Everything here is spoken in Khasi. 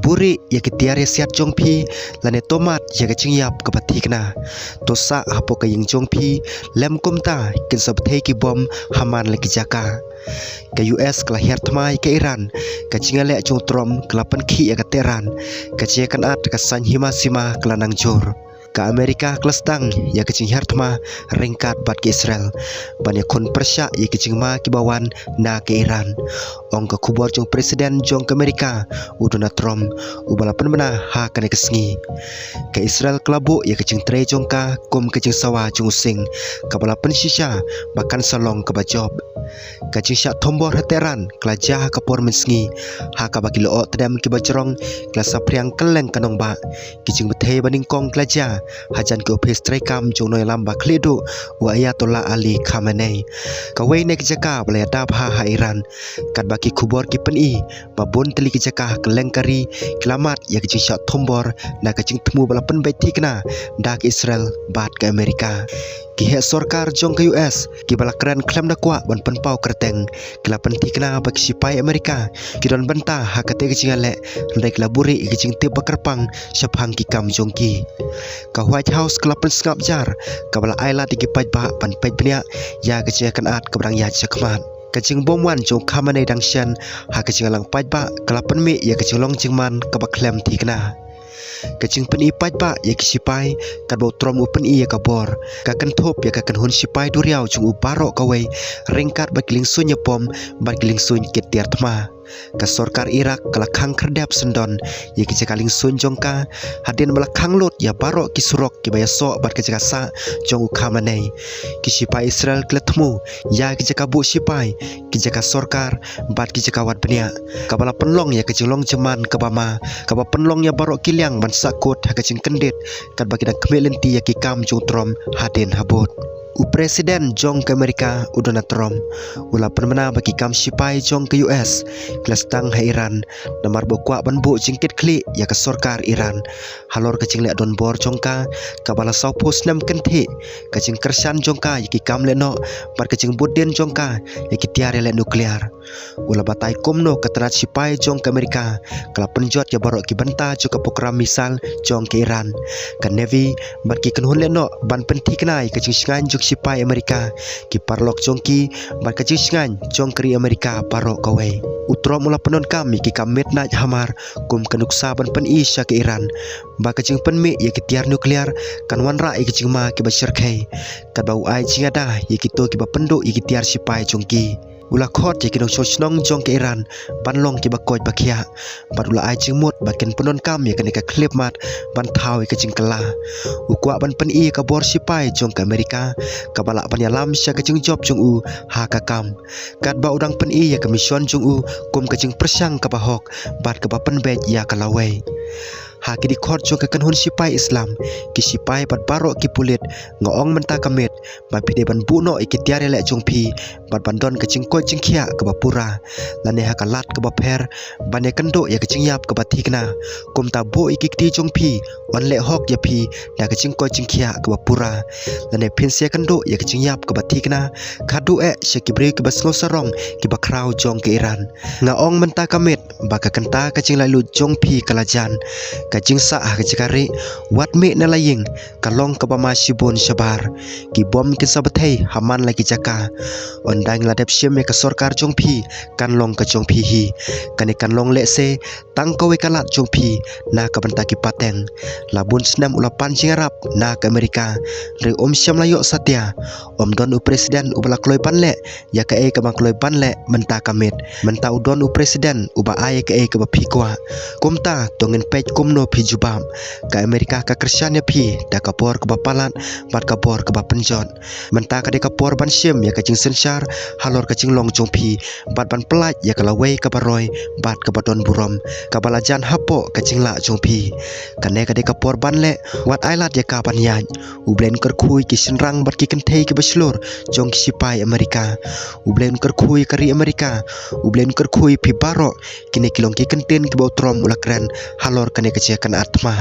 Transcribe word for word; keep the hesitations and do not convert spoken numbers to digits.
Buhrieh ïa ki tiar ïasiat jong phi, lane to mad ïa ka jingïap kaba thikna. To sah hapoh ka ïing jong phi, lym kumta kin sa bthei ki bom ha man la ki jaka. Ka U S ka la hiar thma ïa ka Iran, ka jingïaleh jong u Trump ka la pynkhih ïa ka Tehran, ka jingïakynad ka saiñ hima sima ka la nang jur. Ka Amerika ka la sdang ïa ka jinghiar thma ryngkat bad ka Israel ban ïakhun pyrshah ïa ki jingma kiba wan na ka Iran. Ong ka khubor jong u President jong ka Amerika, u Donald Trump, uba la pynbna ha kane ka sngi. Ka Israel ka la buh ïa ka jingtrei jong ka kum ka jingsawa jong u sing, kaba la pynshisha ba kan sa long kaba jop. Ka jingshah thombor ha Tehran ka la jia ha ka por mynsngi, ha kaba ki lyoh tdem kiba jrong ki la saphriang kylleng ka nongbah. Ki jingbthei banyngkong ki la jia hajan ki ophis treikam jong u nongïalam ba khlieh duh, u Ayatollah Ali Khamenei. Kawei na ki jaka ba la ïada bha ha Iran, katba ki khubor ki pyni ba bun tylli ki jaka kylleng ka ri ki la mad ïa ka jingshah thombor na ka jingthmu ba la pynbeit thikna da ka Israel bad ka Amerika. Ki heh sorkar jong ka U S kiba la kren khlem da kwah ban pynpaw kyrteng, ki la pynthikna ba ki shipai Amerika ki don bynta ha katei ka jingïaleh, hynrei ki la buhrieh ïa ka jingtip ba kyrpang shaphang ki kam jong ki. Ka White House ka la pynsngap jar, kaba la ai lad ïa ki paidbah ban peit bniah ïa ka jingïakynad kaba dang ïaid shakhmat. Ka jingbym wan jong u Khamenei dang shen ha ka jingïalang paidbah ka la pynmih ïa ka jinglong jingman kaba khlem thikna. Ka jingpyni paidbah ïa ki shipai, katba u Trump u pyni ïa ka bor, ka kynthup ïa ka kynhun shipai duriaw jong u baroh kawei, ryngkat bad ki liengsuiñ ïapom bad ki liengsuiñ kit tiar thma. Ka sorkar Iraq ka la khang khyrdep syndon ïa ki jaka liengsuiñ jong ka, hadien ba la khang lut ïa baroh ki surok kiba ïasoh bad ka jaka sah jong u Khamenei. Ki shipai Israel ki la thmu ïa ki jaka buh shipai, ki jaka sorkar bad ki jaka wad bniah, kaba la pynlong ïa ka jinglong jingman kaba ma, kaba pynlong ïa baroh ki liang ban sahkut ha ka jingkyndit, katba ki dang khmih lynti ïa ki kam jong u Trump hadien habud. U President jong ka Amerika, u Donald Trump, u la pynbna ba ki kam shipai jong ka U S ki la sdang ha Iran, namar ba u kwah ban buh jingkitkhlieh ïa ka sorkar Iran halor ka jingleh donbor jong ka, kaba la sawphew snem kynthih, ka jingkyrshan jong ka ïa ki kam lehnoh bad ka jingbud dien jong ka ïa ki tiar ïaleh nukliar. U la batai kumno ka tnat shipai jong ka Amerika ka la pynjot ïa baroh ki bynta jong ka program missile jong ka Iran. Ka Navy bad ki kynhun lehnoh ban pynthikna ïa ka jingshngaiñ jong ki shipai Amerika, ki paralok jong ki, bad ka jingshngaiñ jong ka ri Amerika baroh kawei. U Trump u la pyndonkam ïa ki kam miet naid hamar kum ka nuksa ban pyni sha ka Iran ba ka jingpynmih ïa ki tiar nukliar kan wanrah ïa ki jingma kiba shyrkhei, katba u ai jingada ïa kito kiba pynduh ïa ki tiar shipai jong ki. U la khot ïa ki nongshong shnong jong ka Iran ban long kiba koit ba khiah, bad u la ai jingmut ba kin pyndonkam ïa kane ka khyllipmat ban thaw ïa ka jingkylla. U kwah ban pyni ïa ka bor shipai jong ka Amerika, kaba lah ban ïalam sha ka jingjop jong u ha ka kam, katba u dang pyni ïa ka mission jong u kum ka jingpyrshang kaba hok bad kaba pynbeit ïa ka lawei. Ha ki dkhot jong ka kynhun shipai Islam, ki shipai bad baroh ki pulit, nga ong mynta ka miet ba phi dei ban buh noh ïa ki tiar ïaleh jong phi bad ban don ka jingkoit jingkhiah kaba pura, lane ha ka lad kaba pher ban ïakynduh ïa ka jingïap kaba thikna. Kumta buh ïa ki kti jong phi, yn leh hok ïa phi da ka jingkoit jingkhiah kaba pura, lane phin sa ïakynduh ïa ka jingïap kaba thikna, khatduh eh sha ki briew kiba sngew sarong, kiba khraw jong ka Iran. Nga ong mynta ka miet ba ka kynta ka jinglaitluid jong phi ka la jan. Ka jingsah ha ka jaka rieh, wat mih na la ïing, ka long kaba ma shibun shabar. Ki bom kin sa bthei ha man la ki jaka. Ynda ngi la dep shim ïa ka sorkar jong phi, kan long ka jong phi hi. Kane kan long lehse tang kawei ka lad jong phi na ka bynta ki pateng. La bun snem u la pan jingïarap na ka Amerika, hynrei um shym la ïoh satia. Um don u president uba la kloi ban leh ïa kaei kaba nga kloi ban leh mynta ka miet. Mynta u don u president uba ai ïa kaei kaba phi kwah. Kumta to ngin peit kumno phi jubab. Ka Amerika ka kyrshan ïa phi da ka bor kaba palat bad ka bor kaba pynjot. Mynta ka dei ka por ban shim ïa ka jingsynshar halor ka jinglong jong phi, bad ban pyllait ïa ka lawei kaba roi bad kaba don burom, kaba la jan hapoh ka jinglah jong phi. Kane ka dei ka por ban leh, wat ai lad ïa ka ban ïaid. U Blei un kyrkhu ïa ki shynrang bad ki kynthei kiba shlur jong ki shipai Amerika. U Blei un kyrkhu ïa ka ri Amerika. U Blei un kyrkhu ïa phi baroh. Kine ki long ki kyntien kiba u Trump u la kren halor kane ka jingïakynad thma.